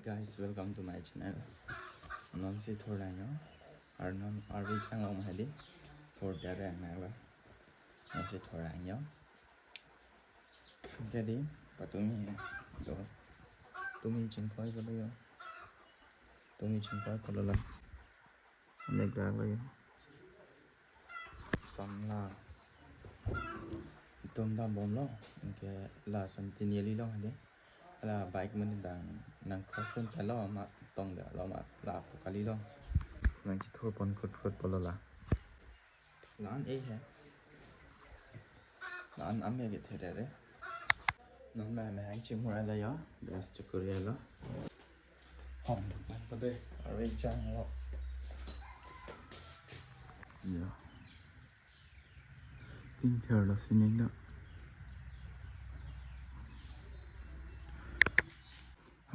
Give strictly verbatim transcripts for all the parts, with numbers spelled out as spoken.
Guys, welcome to my channel. Non si thor lang yo. Ar non ar ri chang long hadi. Thor dia rang na ba. Non si thor lang yo. Jadi, patumi do. Tumi chingkoi ko do yo. Tumi chingkoi ko lo la. Mek dak lo yo. Samla. Itum dam bom lo. Anke lason tini eli lo hadi. La bike mani dang nang cross pen ta lo ma tong da lo ma la pu kali lo. Nang chithur pon khut khut polo la. La-an e he. La-an ame ke therere. Non ma me hang chimur ala yo. Best chukuri ala. Hom duk lang pa de. Are chang lo. Ya. Tin ther lo sining lo.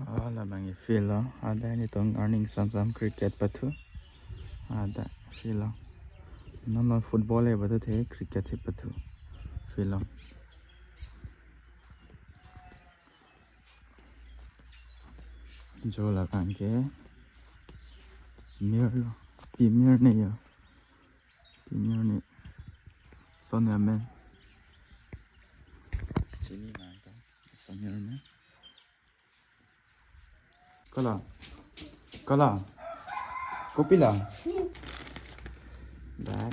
Ah, labang e field lo. Ada nelitum arni sam sam cricket pathu. Ada field lo. Nama football e pathu the cricket he pathu. Field lo. Jo labang ke. Mir lo. Pi mir ne yo. Pi mir ne. Sonia men. Chini lang ta. Sonia men. Kala. Kala. Kopi la. Dak.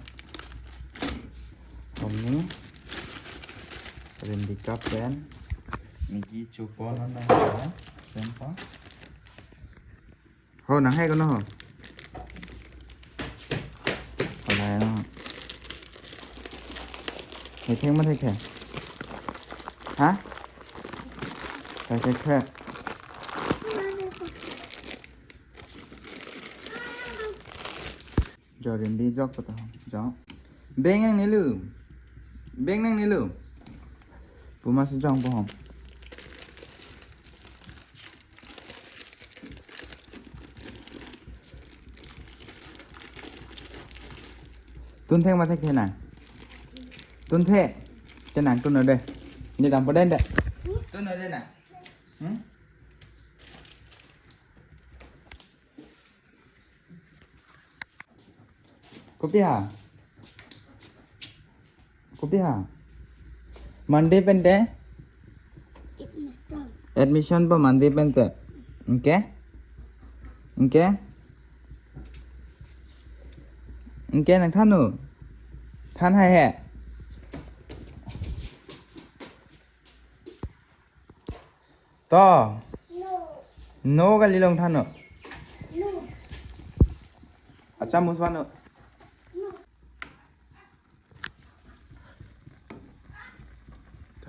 Hom ni. Rim di cup pen. Migi chupo na na. Pen pa. Ho nang hai kono ho. Kala ya. Hai theng ma thek hai. Ha? Hai thek hai. Jorin di jok kota. Jok. Beng nangne lo. Beng nangne lo. Puma si jong pohom. Tun thek ma thek ke nang. Tun thek. Ke nang tun ode. Ni dam poden de. Tun ode nang. Hmm? Kopi ha? Kopi ha? Monday pen te? Admission po Monday pen te. Anke? Anke? Anke nang than-o? Than hai he. To. No. No kali long than-o. No. Acha muswan-o. No.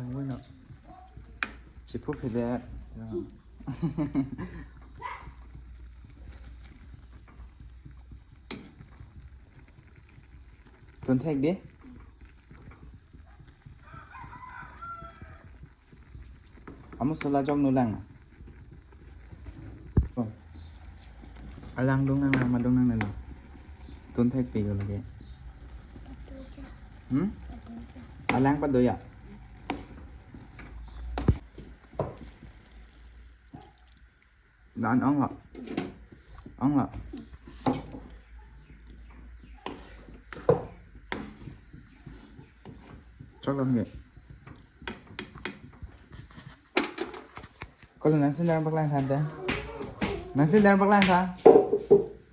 Thang wino. Chipu phide. Tun thek di. Amu sala jok nulang. Oh. Alang dung nang, ma dung nang nelo. Tun thek pe yo lagi. Hmm? Alang pa do ya. Dan ong lo. Ong lo. Chok lo nge. Kolo nang sandal paklang tha te. Nang sandal paklang tha.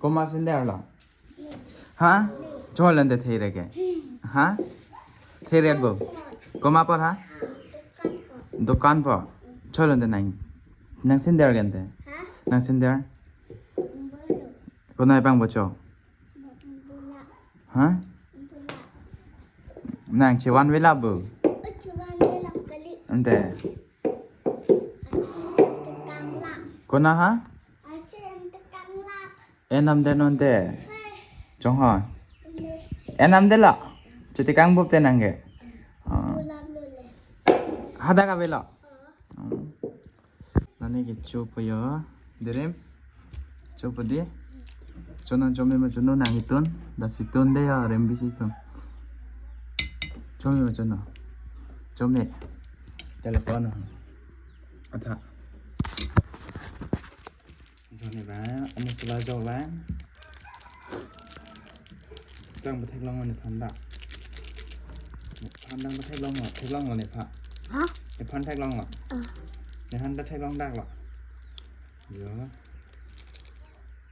Komat sandal lo. Ha? Cholo nte thek re ke. Ha? Thek re bo. Komat apor ha? Dukan apor. Cholo nte nang. Nang sandal ke nte. Nang sandal. Konat pangbo cho. Ha? Nang chevan vela bo. Nte. Konat ha? Enam de non de. Chong ho. Enam de lo. Chetekang bup te nang ke. Ah. Hadak avelo. Hmm. Nani ke chopo yo. Derem. Chopo di. Chona chome ma chono nang itun. Das itun de ya rem bis itun. Chome ma chono. Chome. Telepon. Atha. Ni ba, amu sula jok lang. Jang patheklong nephan dak. Nephan dang patheklonglo, theklonglo nephan. Ha? Nephan theklonglo. Ah. Nephan ta theklong daklo. Jo.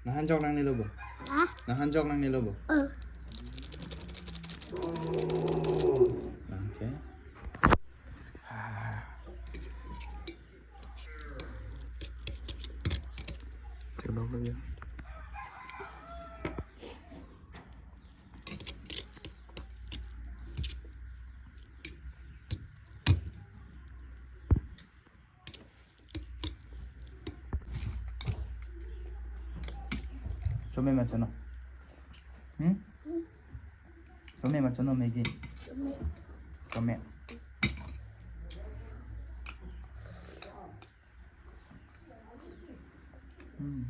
Nephan jok nangne lo bo. Ha? Nephan jok nangne lo bo. Eh. Okay. Coba aja. Chome ma chono? Hmm? Chome ma chono Maggi? Chome. Hmm.